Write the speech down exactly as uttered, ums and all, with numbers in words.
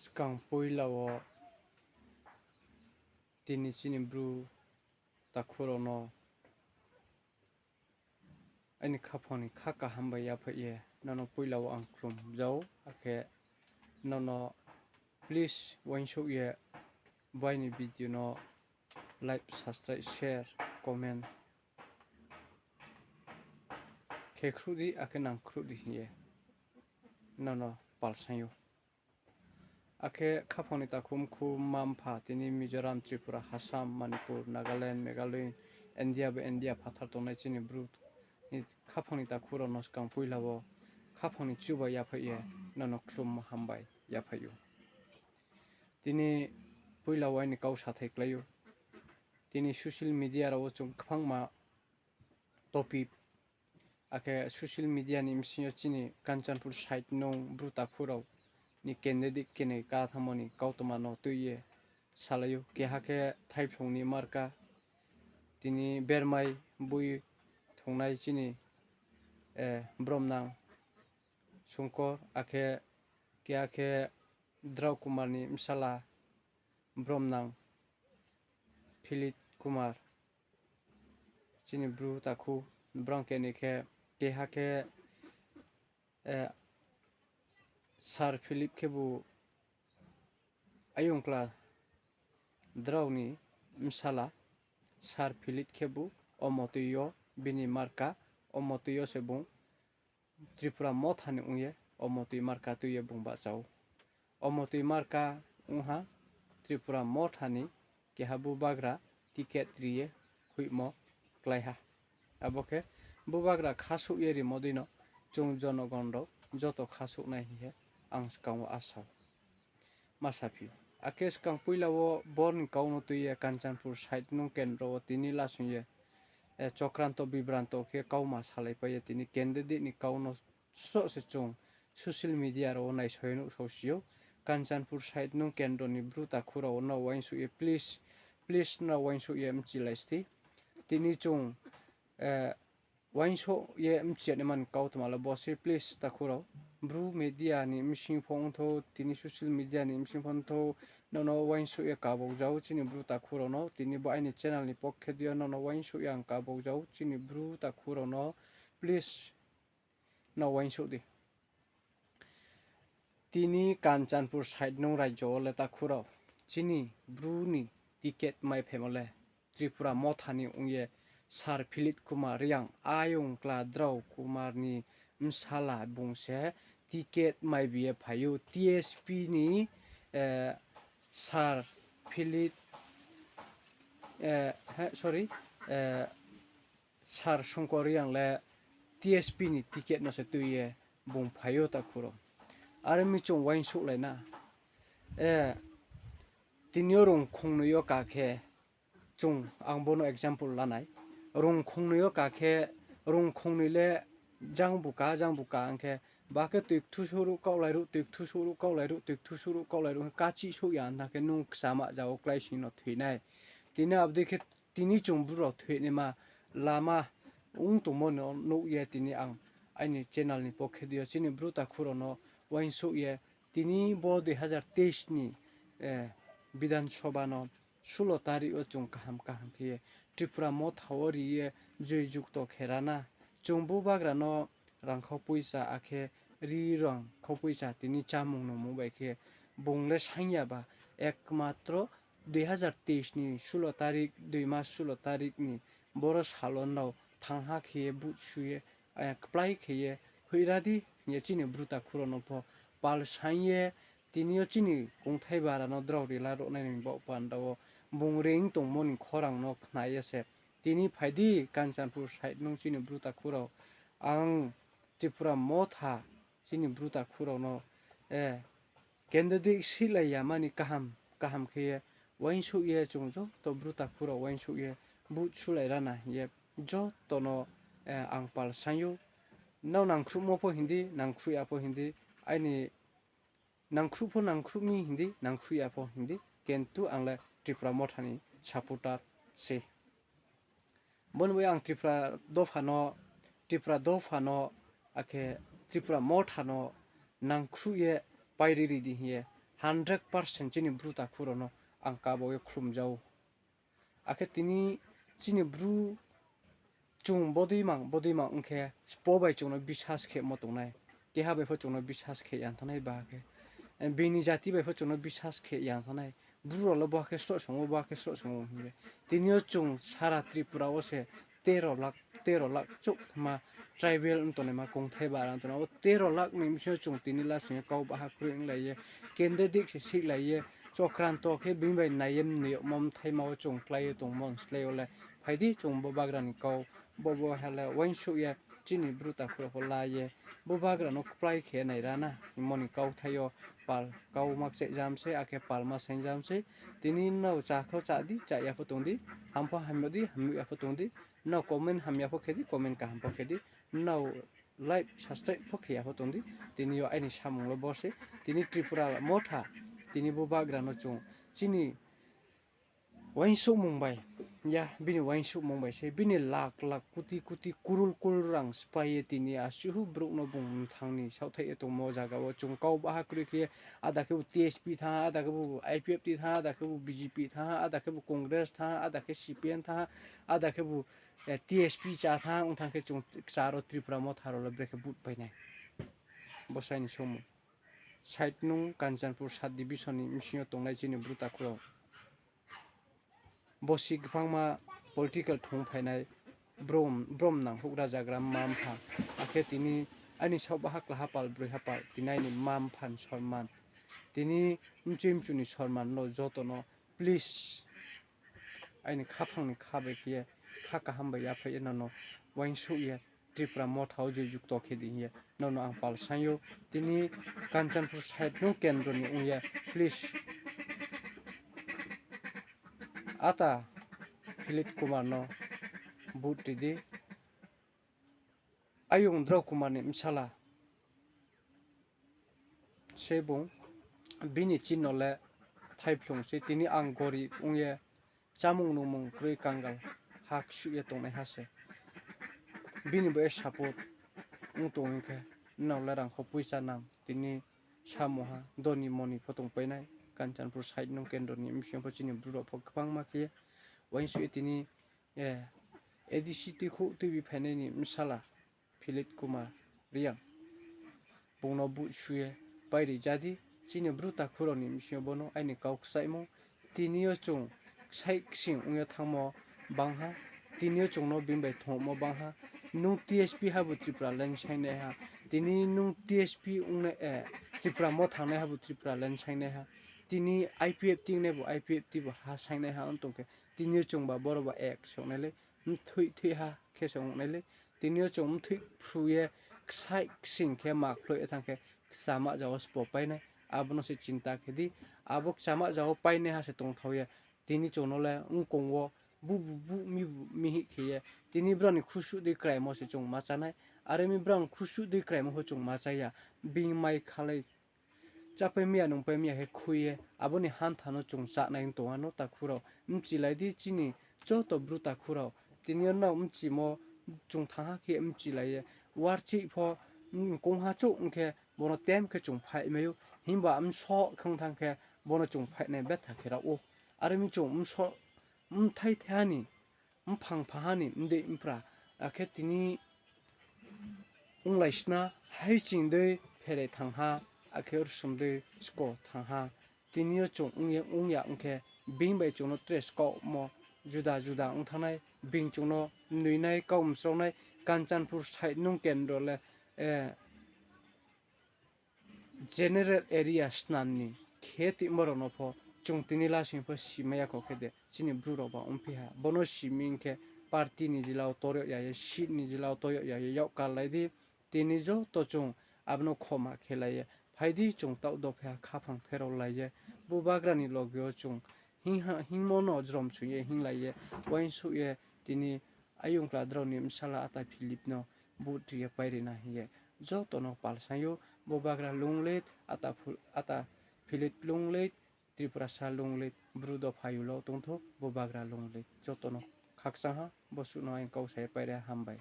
Skang poila wo tini chini Bru takhu rao no aini khaphang ni kha kaham bai yaphaih ye nono poila wo ang khlum jao, akhe nono please uaingsouh ye bo aini video no like, subscribe, share, comment khe khruh di, akhe nang khruh di hing ye nono palsaing ou. Akhe khaphang ni takhu mkhu mma mpha tini Mizoram, Tripura, Assam, Manipur, Nagaland, Meghalaya, India bai India phathar tongnai chini Bru ni khaphang ni takhu rao no skang poila wo khaphang ni chuba yaphaih ye nono khlummo hambai yaphaih ou. Tini poila wo aini kau sathai klái ou. Tini social media rao wo chung kbangma topic, akhe social media ni bsing yo chini Kanchanpur side nung Bru takhu rao ni candidate kene ka thanngmo ni kautma no tui ye salai ou. Keha khe Thaiphlung ni marka, tini bermai boi thungnai chini, eh, bromnang Sungkor, akhe keha khe Drao Kumar ni bsala bromnang Philip Kumar, chini Bru takhu, brang keni khe, keha khe, eh, Sir Philip khebu ayong kla Drao ni bsala, Sir Philip khebu omo tui yo bini marka, omo tui yo se bung Tripura Motha ni ong ye omo tui marka tui ye bung bahcha ou. Omo tui marka ong ha Tripura Motha ni keha bubagra ticket ri ye hoihmo klái ha. Abo khe bubagra khasouh ye rimo dei no chung jonogon rao joto khasouh nai hing ye ang skang wo asa ma saphi ou. Akhe skang poila wo bor ni kau no tui ye Kanchanpur side nung kendro wo tini lasong ye, eh, chokranto bibranto khe kauma salaipai ye tini candidate ni kau no sroh se chung social media rao wo naisao ye nuhsao si ou. Kanchanpur side nung kendro ni Bru takhu rao no uaingsouh ye please, please nrao uaingsouh ye mchilai sdi. Tini chung, eh, uaingsouh ye mchilai man kautma le bo se, please takhu rao. Bru media ni bsing pho ongthou, tini social media ni bsing pho ongthou, nono uaingsouh ye kabau jao chini Bru takhu rao no. Tini bo aini channel ni pokhe di yo nono uaingsouh ye ang kabau jao chini Bru takhu rao no. Please, no uaingsouh di. Tini Kanchanpur side nung rajyo wo le takhu rao, chini Bru ni ticket maiphaimo le Tripura Motha ni ong ye Sir Philip Kumar Reang, ayong kla Drao Kumar ni bsala bung se ticket maibi ye phai ou TSP ni, eh, Sir Philip, eh, he, sorry, eh, Sir Sungkor Reang le TSP ni ticket no se tui ye bung phai ou takhu rao. Are mi chung uaingsouhlai na. Eh, tini yo rung khongnoi yo ka khe, chung ang bo no example lanai. Rung khongnoi yo ka khe, rung khongnoi le jang bu ka, jang bu ka ong khe, ba khe tui kthu souh ruh kaohlai ruh, tui kthu souh ruh kaohlai ruh, tui kthu souh ruh kaohlai ruh, kachih souh ya na khe nung kchama ja wo kláising no thoi nai. Tini abo dei khe tini chung Bru rao thoinaima lama ong tongmo no nuh ye tini ang aini channel ni pokhe di yo chini Bru takhu rao no uaingsouh ye tini bo dui hazar teis ni, eh, Bidhan Sabha no sulo tarik wo chung kaham kaham khe ye Tripura Motha wo ri ye joi jukto khe ra na. Chung bubagra no rangkhau poicha akhe ri rangkhau poicha tini chámung nungmung bai khe bung le saing ya ba, ekmatro dui hazar teis ni sulo tarik, dui mas sulo tarik ni boro sal wo nrao thangha khe ye vote su ye, eh, kplái khe ye hoih ra di hing ye chini Bru takhu rao no pho pal saing ye, tini yo chini kongthai bara no drao rila ruhnai ni baoh panda wo bung reing tongmo ni khorang no khna ye se tini phai di Kanchanpur side nung chini Bru takhu rao, ang Tripura Motha chini Bru takhu rao no, eh, candidate sihlai ya mani kaham kaham khe ye uaingsouh ye chung joto Bru takhu rao uaingsouh ye vote sulai ra na hing ye joto no, eh, ang pal saing ou. Nrao nangkhruhmo pho hing di, nangkhruh ya pho hing di, aini nangkhruh pho nangkhruh mi hing di, nangkhruh ya pho hing di, kintu ang le Tripura Motha ni supporter se. Bo ni bai ang Tripura dopha no, Tripura dopha no, akhe Tripura Motha no nangkhruh ye pairi ri di hing ye hundred percent chini Bru takhu rao no ang kabo ye khlumja ou. Akhe tini chini Bru chung bodei mang, bodei mang ong khe, spo bai chung no bisas khemo tongnai. Keha bai pho chung no bisas khe yang thanng nai ba khe. Bini jati bai pho chung no bisas khe yang thanng nai. Bru rao le bo khe sroh song ou, bo khe sroh song ou hing ye. Tini yo chung sara Tripura wo se tero lakh, tero lakh chouh ma tribal ong tongnaima kongthai bara ong tongnaima. Abo tero lakh ni bsing yo chung tini lasing ye kau baha kroi onglai ye, candidate se sihlai ye, chokranto khe bini bai nai ye mnoi yagmo mthaima wo chung klái ye tongmo ni slái yo le, phai di chung Bubagra ni kau, bo bo ha le uaingsouh ye chini Bru takhu rao pho la ye, Bubagra no kplái khe nai ra na hingmo ni kauthai yo pal kau ma kchaihjam sei, akhe pal ma saingjam sei. Tini nrao chá kho chá di, chá ya pho tong di, ham pho ham yag di, ham yag ya pho tong di, nrao comment hamya pho khe di, comment kaham pho khe di, nrao like, subscribe pho khe ya pho tong di. Tini yo aini samung le bo sei, tini Tripura Motha, tini Bubagra no chung chini uaingsouhmung bai, ya, bini uaingsouhmung bai se, bini lakh lakh, koti koti, kurul kurul rang sphái ye tini asuh brouh no bung mthang ni saohthaih ye tongmo zaga wo chung kau baha kroi khe, ada khebu T S P thanng ha, ada khebu I P F T thanng ha, ada khebu B J P thanng ha, ada khebu Congress thanng ha, ada khe C P M thanng ha, ada khebu T S P chá thanng ha, ong thanng khe chung kchar wo Tripura Motha rao le brekhe vote pai nai. Bo sai ni somoi. Side nung Kanchanpur sub division ni bsing yo tongnai chini Bru takhu rao. Bosi gbangma political thung phainai brom, brom nang houhgra zagra mma mpha. Akhe tini aini saohba ha klaha pal, broi ha pal, tini aini mma mpha ni sorman. Tini mchoi mchu ni sorman no joto no please aini khaphang ni kha bai khe ye, kha kaham bai yaphai ye nono uaingsouh ye, Tripura Motha wo je jukto khe di hing ye nono ang pal saing ou. Tini Kanchanpur side nung kendro ni ong ye, please. Ata Philip Kumar no vote ri di. Ayong Drao Kumar ni bsala se bung, bini chinno le thaiphlung se, tini ang gorib ong ye, chámung nungmung kroi kangal, ha ksuh ye tongnaiha se. Bini bo ye support ong tong hing khe, nrao le rangkho poicha nang, tini samungha, doni moni pho tongpai nai, Kanchanpur side nung kendro ni bsing pho chini Bru rao pho gbangma khe ye, uaingsouh ye tini, A D C tuikhouh tuibi phainai ni bsala, Philip Kumar Reang. Bung no vote shu ye pairi ja di, chini Bru takhu rao ni bsing yo bo no aini kau kchaihmo. Tini yo chung ksaih ksing ong ye thanngmo bangha, tini yo chung no bini bai thongmo bangha. Nung T S P habu Tripura le nsaingnaiha, tini nung T S P ongnai, Tripura Motha thangnaihabu Tripura le nsaingnaiha, tini I P F T ongnaibu I P F T bu ha saingnaiha ong tong khe, tini yo chungba boro ba ek se ong nai le, mthoih thoih ha khe se ong nai le. Tini yo chung mthoih phru ye ksaih ksing khe ma khloih ye thanng khe, kchama ja wo sbo pai nai, abo no se chinta khe di. Abo kchama ja wo painaiha se tongthao ye, tini chung no le mkong wo bubu buh mibu mihih khe ye, tini brao ni khusuh dei kraimo se chung ma chá nai. Are mi brao ni khusuh dei kraimo pho chung ma chá ya. Bini mai khalai chápai mi ya, nungpai mi ya khe khui ye, abo ni hantha no chung chánai ong tong ha no takhu rao. Bchilai di chini joto Bru takhu rao. Tini yo nrao bchimo chung thanng ha khe bchilai ye. Warchih pho, mkongha chouh ong khe bo no tem khe chung phaihmai ou. Himba bsoh khe ong thanng khe bo no chung phaihnai betha khe rao ou. Are mi chung bsoh, bthai thaiha ni, mphang phaha ni, mdei mpra, akhe tini onglai sna, haiching dei pherai thanng ha, akhe rsom dei sko thanng ha. Tini yo chung ong ye ong ya ong khe, bini bai chung no tre skaohmo juda juda ong thanngnai, bini chung no mnoinai, kau msraonai, Kanchanpur side nung kendro le, general area snam ni khe timo rao no pho chung tini lasing pho simai ya kho khe de, chini Bru rao ba ongphi ha. Bo no simi hing khe party ni jila wo tor yag ya ye, seat ni jila wo tor yag ya ye, yak kal lai di. Tini joto chung abo no khoma khe lai ye, phai di chung taoh dopha khaphang pherao lai ye, Bubagra ni loge wo chung hingmo no jrom sung ye hinglai ye, uaingsouh ye tini ayong kla drao ni bsala ata Philip no vote ri ye pairi na hing ye joto no pal saing ou. Bubagra long live, ata Philip long live, Tiprasa long live, Bru dopha yula tongthou, Bubagra long live, joto no khakchang ha, bosuh no ang kau sa ye pairi ha, hambai.